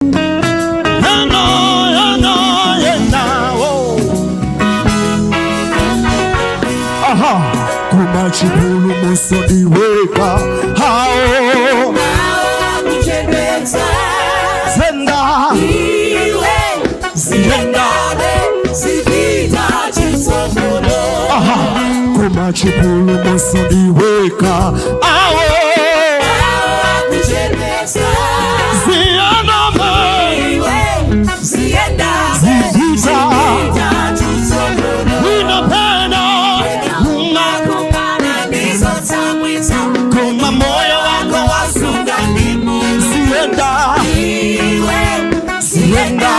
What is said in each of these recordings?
Ena, ena, ena, oh. Aha, koma chipulumutso ndiweka hao zenda ziyenda. Aha, koma chipulumutso ndiweka awo ziyenda zipita inapenda koma moyo wako wasunga ziyenda ziyenda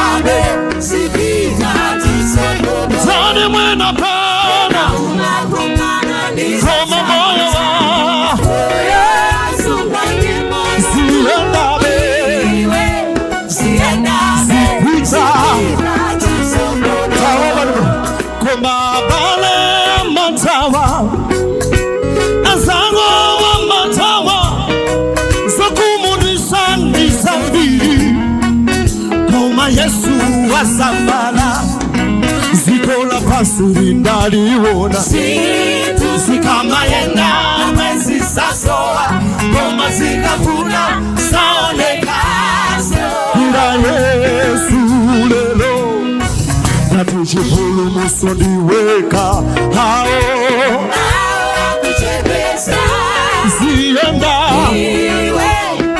zani mwina pena koma moyo wa ziyenda zipita koma abale amathawa, anzako amathawa, zokhumudwitsa ndi zambiri, koma Yesu wasamala. Dziko lapansi ndaliona zikamayenda mwezi sasowa, koma zikafuna saoneka ila Yesu lelo ngati chipulumutso ndiweka hao ziyenda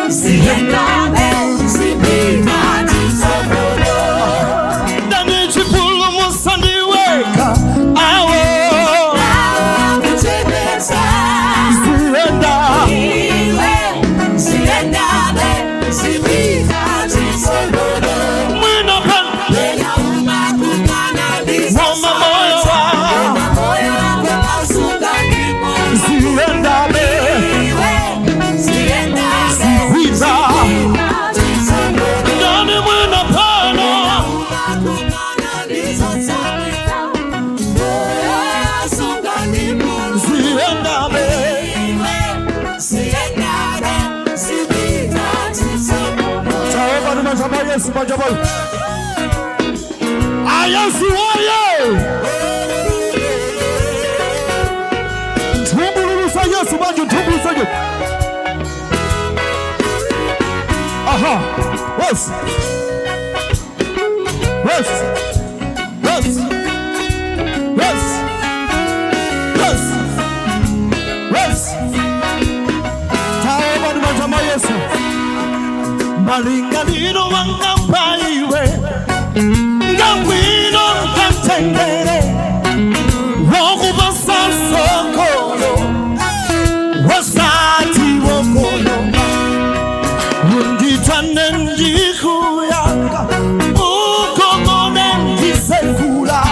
ziyenda ndani chipulumutso ndiweka awo ziyenda mwina pa moma moyo wa ziyenda be zipita ndani mwina pano ziyenda be. Taomba nimazama Yesu majabai. Ayesu oye! Thumbululusa Yesu manje, thumbulusa Yesu. Aha. Yes. Yes. Yes. Yes. Yes. Yes. Taomba nimazama Yesu. Malingaliro wanga paiwe ngabwino ngamtendere wokupasa sokolo wasati wokolo unditane ndikuyanga ukongone ndisekula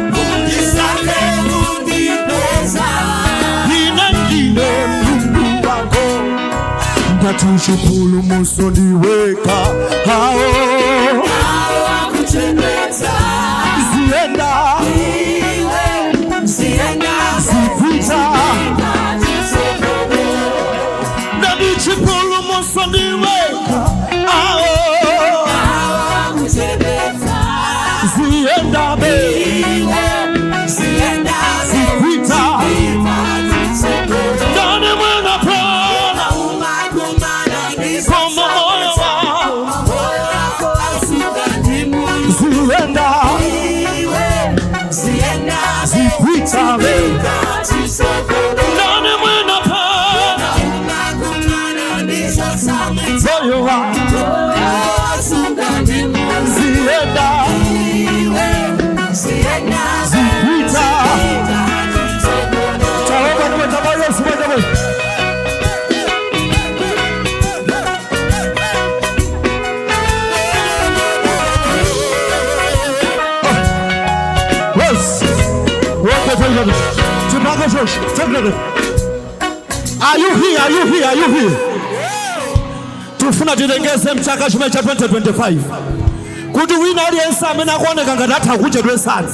undisake undipeza ine ndine Mulungu wako ngati chipulumutso ndiweka hao ziyenda zipita ndani chipulumutso ndiweka awo ziyenda be zipita ndani mwina pona koma moyo wa ziyenda zipita be ndani mwina pona moyo wa ziyenda zipita. Taomba nimezama Yesu majabai. Yes. Are you here? Are you here? Are you here? Tifuna tilengeze mchaka chimene cha 2025 kuti wina aliyense amene akuoneka ngati atha kuchedwesani,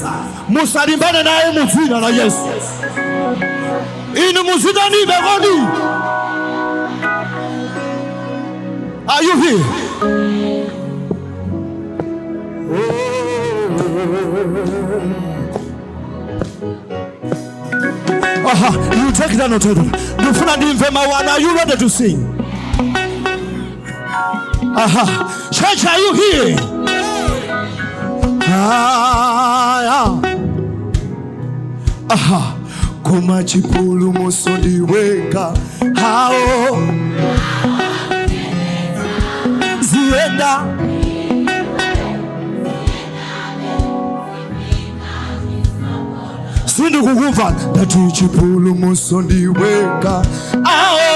musalimbane naye mu dzina la Yesu. Inu muzitanibe kodi? Are you here? Aha, you take that note. Ndifuna ndimve mawu anu. Are you ready to sing? Aha. Church, are you here? Ah, yeah. Aha. Koma chipulumutso ndiweka hao zienda. Sindikukumva. Ndati chipulumutso ndiweka ao.